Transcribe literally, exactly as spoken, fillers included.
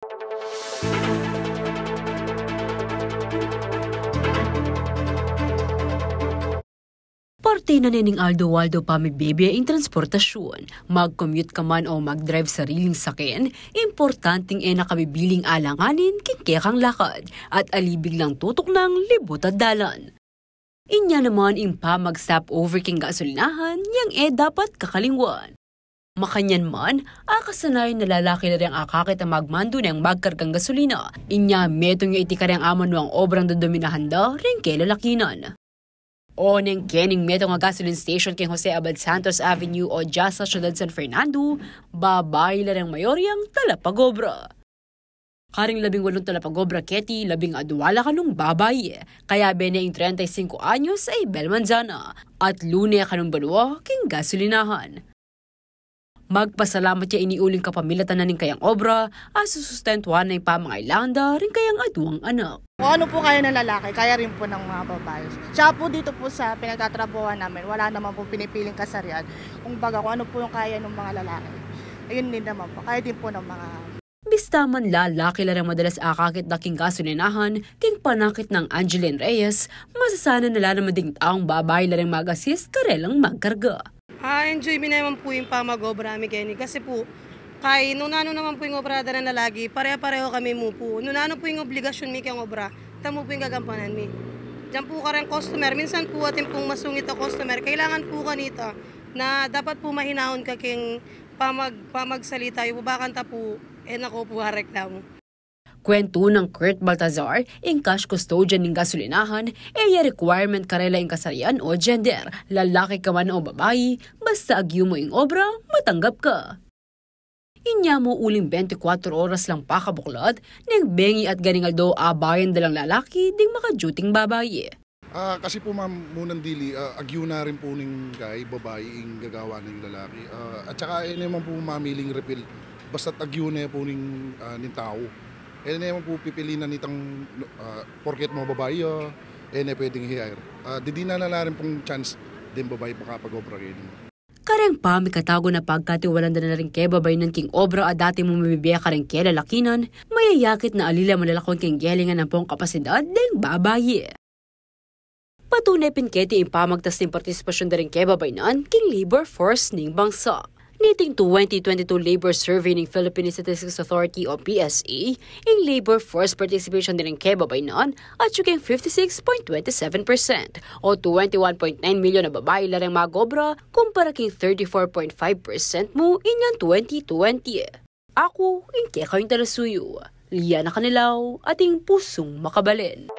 Parte na ne ning aldo-aldo pamibie ing transportasyun. Mag-commute ka man o mag-drive sariling saken, importanteng e na ka bibiling alanganin king kekang lakad at alibig lang tutuknang libut a dalan. Inya naman ing pamag-stop over king gasolinahan, yang e dapat kakalingwan. Makanyan man, akasanayan na lalaki la reng akakit a magmandu neng magkargang gasolina. Inya metung ya iti kareng amanuang obrang dodominahan da ring kelalakinan. O neng kening metung a gasoline station king Jose Abad Santos Avenue o dya sa syudad San Fernando, babai la reng mayoryang talapag-obra. Karing labing walung talapag-obra keti, labing adua la kanung babai. Kayabe ne ing treinta y cinco anyos a Ibel Manzana, at lune kanung banua king gasolinahan. Magpasalamat ya ini uling kapamilatan na ning kayang obra a susustentuan na ing pamangailangan da ring kayang aduang anak. Kung ano po kaya ng lalaki, kaya rin po ng mga babae. Tsaka po dito po sa pinagtatrabahuan namin, wala naman po pinipiling kasarian. Kumbaga, kung ano po yung kaya ng mga lalaki, ayun din naman po, kaya din po ng mga Bista man lalaki la reng madalas akakit da king gasolinahan, king panakit nang Angeline Reyes, masasanang ala naman ding taung babai la reng mag-assist karelang magkarga. Ah, enjoy mi naman po ing pamag-obra mi keni kasi po, kay nung nanu naman po ing obra da reng lalaki, pare-pareho kami mu po. Nung nanu po ing obligasyun mi keng obra, ita mu po ing gagampanan mi. Diyan po kareng customer, minsan po atin pong masungit a customer, kailangan po kanita na dapat po mahinaun ka keng pamag-, pamagsalita yu po, bakanta po, e na ko po areklamo. Kwentu nang Kurt Baltazar, ing cash custodian ning gasolinahan, e ya requirement karela ing kasarian o gender, lalaki ka man o babai, basta agyu mu ing obra, matanggap ka. Inya mu uling bente kwatro oras lang pakabuklat, neng bengi at ganing aldo abayan da lang lalaki ding makadyuting babai. Ah, kasi po, ma'am, munang dili, ah, agyu na rin po ning kay babai ing gagawa ning lalaki. Ah, at saka, e ne man po mamiling refill. Basta't agyu ne po ning, ah, ning tau. E ne man po pipilinan itang, ah, porket mo babai, ah, e ne pwedeng i-hire. Ah, didina na la rin pong chance ding babai makapag-obra keni. Kareng pamikatagun a pagkatiwalan da na ring kebabainan king obra a dati mu mabibie kareng kelalakinan, mayayakit na ali la malalakuan king gelingan ampong kapasidad deng babai. Patune pin keti ing pamagtas ning partisipasyun da ring kebabainan king labor force ning bangsa. Niting twenty twenty-two labor survey ning Philippine Statistics Authority o P S A, ing labor force participation da ring kebabainan atyu king fifty-six point twenty-seven percent o twenty-one point nine milyon a babai la reng mag-obra kumpara king thirty-four point five percent mu inyang twenty twenty. Aku ing kekayung talasuyu, Liana Canilaw, ating pusung makabalen.